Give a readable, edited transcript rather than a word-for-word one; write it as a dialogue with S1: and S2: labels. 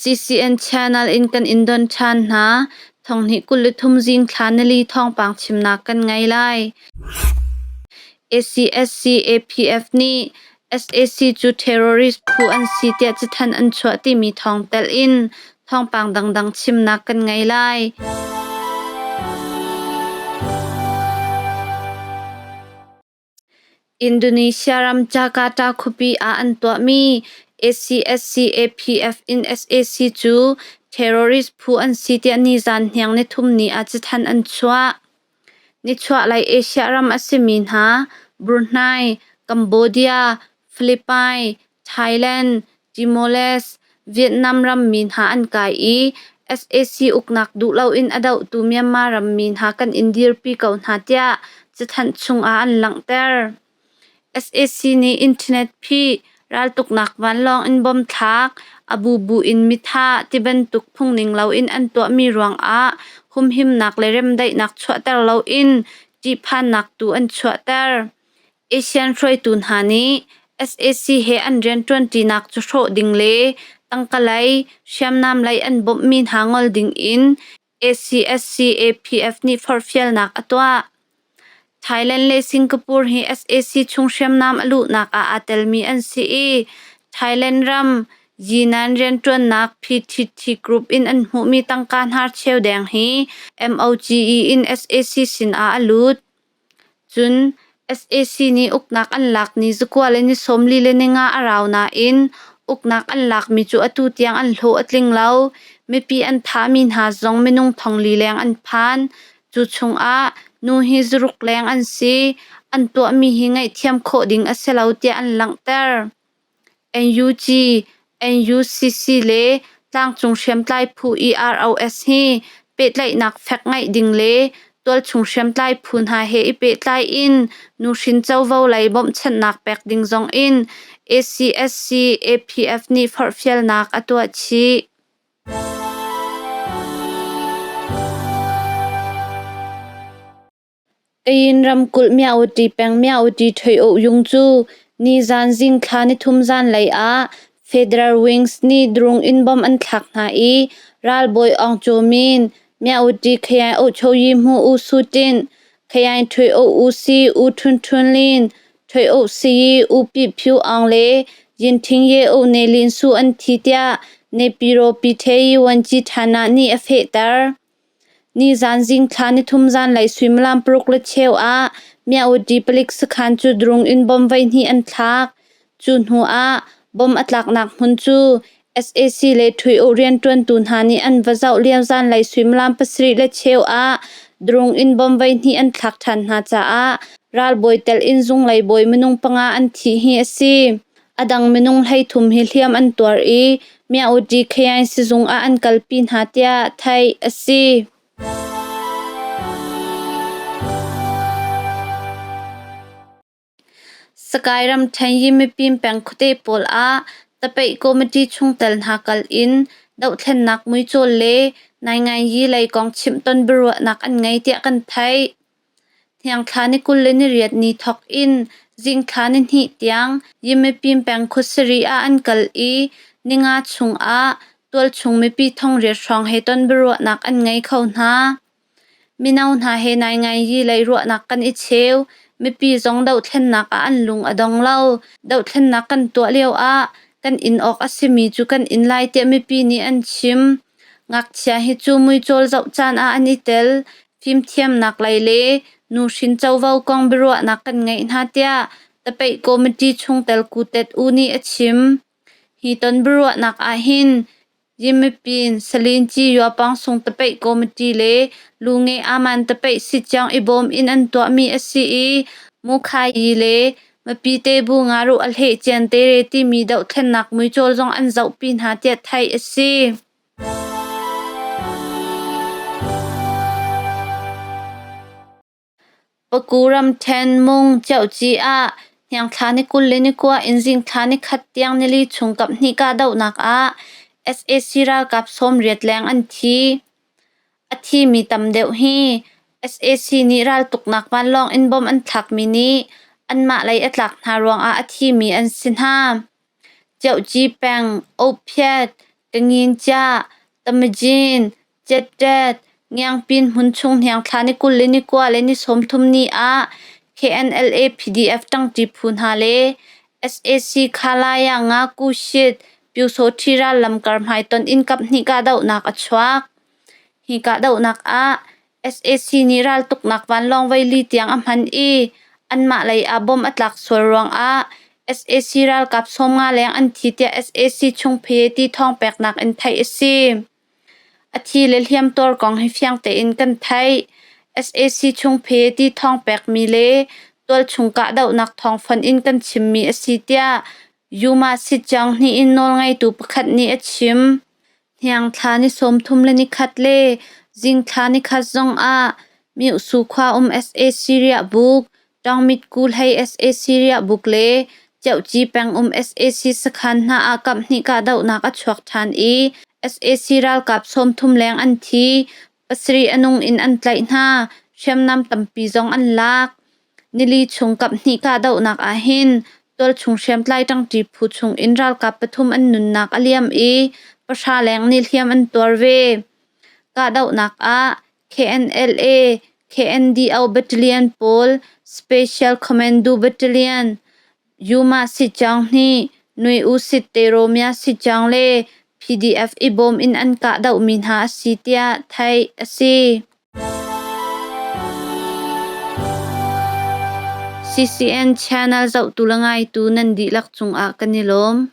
S1: CCN channel in kan in don ṭhan hna. Thonghnih 23 zing thla nili thawngpang chimnak kan ngei lai. ACSC APF nih sac cu terrorist phu an si tiah cathanh an chuah timi thawng telh in thawngpang dangdang chimnak kan ngei lai. Indonesia ram Jakarta khuapi ah an tuahmi ACSC-APF in sac cu terrorist phu an si tiah nizan hniang nithumni ah cathanh an chuah. Nichuahlei Asia ram a simi hna Brunei, Cambodia, Philippines, Thailand, Timor-Leste, Vietnam rammi hna an kai i sac uknak duh loin a dohtu Myanmar rammi hna kan in dirpi ko hna tiah cathanh chungah an langhter. Sac nih internet phih, raltuknak vanlawng in bom thlak, a bubu in mithah tibantuk phungning loin an tuahmi ruangah humhimnak le remdaihnak chuahter loin ṭihphannak tu an chuahter. ASEAN hruaitu hna nih sac he an rianṭuanṭinak cu hrawh ding le tangka lei, hriamnam lei an bawmhmi hna ngol dingin ACSC-APF nih forhfialnak a tuah. Thailand le Singapore hi sac chung hriamnam a luhnak ah aa telmi an si i Thailand ram Yinan rianṭuannak PTT Group in an hmuhmi tangka hnarcheu deng hi MOGE in sac sinah a lut. Cun sac nih uknak an lak ni zakua le ni 44 le ninga a rau nain uknak an lakmi cu atu tiang an hlawh a tling lo. Mipi an thahmi hna zong minung 4,000 leng an phan. Cu chungah nu hi zaruk leng an si. An tuahmi hi ngaihthiam khawh ding a si lo tiah an langhter. NUG, NUCC le tlangcung hriamtlai phu EROS hi pehtlaihnak fek ngeih ding le tualchung hriamtlai phu hna he i pehtlai in nuhrin covo lei bawmhchanhnak pek ding zong in ACSC APF nih forhfialnak a tuah chih. Kayin ramkulh Myawaddy peng Myawaddy Ṭhoi-oh-yung cu nizan zingthla nithum zanlei ah Federal Wings nih drone in bomb an thlak hna i ralbawi Aung Kyaw Min, Myawaddy Khayaing Ohchoyi-hmu U Su Tin, Khayaing Ṭhoi-oh U Si U Htun Htun Lin, Ṭhoi-oh Siyi U Pi Phyu Aung le Yin Ṭhing Ye Oo Ne Lin Su an thi tiah Nepiro Pyi Wanci Ṭhana nih a fehter. Nizan zingthla nithum zanlei suimilam 6:15 ah Myawaddy palik sakhan cu drone in bomb voihnih an thlak. Cu hnu ah bomb a tlaknak hmun cu sac le Ṭhui-uh rianṭuantu hna nih an va zoh lio zanlei suimilam 7:15 ah drone in bomb voihnih an thlak ṭhan hna caah ralbawi telh in zunglei bawi minung panga an thih hi a si. A dang minung 33 hi hliam an tuar i Myawaddy Khayaing sizung ah an kalpi hna tiah theih a si. Sakai ramṭhen Yimipin peng khuate pawl ah tapeih committee chungtel hna kal in dohthlennak muicawl le nainganyi lei kong chimh ton biaruahnak an ngei tiah kan theih. Hniangthla ni 28 ni thawk in zingthla nihnih tiang Yimapin peng khuasari ah an kal i ninga chung ah tualchung mipi 8,000 hrawng he ton biaruahnak an ngei kho hna. Mino hna he nainganyi lei ruahnak kan i cheu. Mipi zong dohthlennak ah an lung a dong lo. Dohthlennak kan tuah lio ah kan inn awk a simi cu kan inn lai tiah mipi nih an chim. Ngakchia hi cu muicawl zoh caan ah an i tel. Fimthiamnak lei le nuhrin covo kong biaruahnak kan ngeih hna tiah tapeih committee chungtel Ku Tet U nih a chim. Hi ton biaruahnak ahhin Yimipin, Salinci Yuapangsung tapeih committee le Lunge Aman tapeih sitciang i bawm in an tuahmi a si i Mukhayi le Mapite bu ngaruh a hleh cian te re timi dohthlennak muicawl zong an zohpi hna tiah theih a si. Paku ramṭhen mung Ciauci ah hniangthla ni 29 in zingthla nikhat tiang nili chung kaphnih kahdohnak ah sac ralkap 80 leng an thi. A thimi tam deuh hi sac nih raltuknak vanlawng in bomb an thlakmi nih anmah lei a tlak hna ruangah a thimi an si hna. Ciauci peng, Ophiat, Kanginciah, Tamajin, Cettet, Ngiangpin hmun chung hniang thla ni 20 le ni 9 le ni 30 ni ah KNLA PDF ṭangṭi phu hna le sac Khalaya Nga Ku Shit Pyusawṭhi rallam kar hmaitonh in kaphnih kahdohnak a chuak. Hi kahdohnak ah sac nih raltuknak vanlawng voili tiang a hman i anmah lei ah bomb a tlak sual ruangah sac ralkap 50 leng an thi tiah sac chungphe thawngpeknak in theih a si. A thi le hliamtuar kong hi fiang tein kan theih. Sac chungphe thawngpekmi le tualchung kahdohnak thawngfonh in kan chimmi a si tiah Yuma Sitjaung hnih in nawlngeitu pakhat nih a chim. Hniang thla ni 30 le nikhat le zingthla nikhat zongah Myohsu khua um sac riahbuk, Ṭawngmitku hlei sac riahbuk le Ciauhci peng um sac sakhan hna ah kaphnih kahdohnak a chuak ṭhan i sac ralkap 30 leng an thi, pasarih a nung in an tlaih hna, hriamnam tampi zong an lak. Nili chung kaphnih kahdohnak ahhin tualchung hriamtlai ṭangṭi phu chungin ralkap pathum an nunnak a liam i pahra leng nih hliam an tuar ve. Kahdohnak ah KNLA, KNDO Battalion pawl, Special Commando Battalion, Yuma Sitjaung nih Nui U Sit Teromya Sitjaung le PDF i bawm in an kahdohmi hna a si tiah theih a si. CCN channel zohtu le ngaitu nan dihlak cungah kan i lawm.